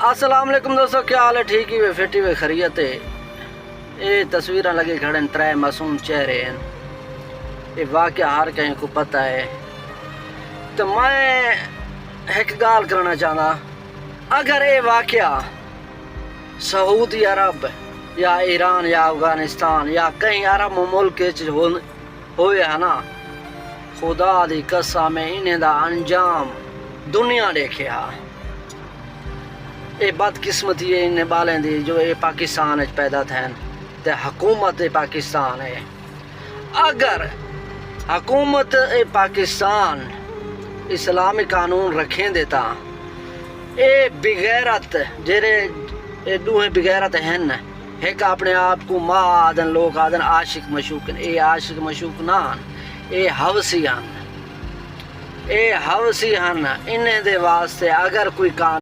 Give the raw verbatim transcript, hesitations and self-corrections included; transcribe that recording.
السلام علیکم دوستو، کیا حال ہے؟ ٹھیک ہی وے، فٹ ہی وے، خیریت ہے؟ اے تصویراں لگے کھڑے ہیں، ترے معصوم چہرے ہیں۔ اے واقعہ ہر کہیں کو پتہ ہے۔ تو میں ایک گال کرنا چاہنا، اگر اے واقعہ سعودی عرب یا ایران یا افغانستان یا کہیں عرب ملک وچ ہو ہوئے ہا نا، خدا دی قسم ہے، انہیں دا انجام دنیا ݙیکھے ہا۔ اے بدقسمتی ہے انہیں ٻالیں دی جو اے پاکستان وچ پیدا تھین تے حکومت اے پاکستان ہے۔ اگر حکومت اے پاکستان اسلامی قانون رکھیندے تاں اے بغیرت، جیڑھے اے ݙوہیں بغیرت ہن، ہک اپݨے آپ کوں ماء آہدن، لوک آہدن عاشق مشوق ہن، اے عاشق مشوق نہ ہن، اے حوثی ہن۔ اے حوثی ہن، انہیں دے واسطے اگر کوئی قانون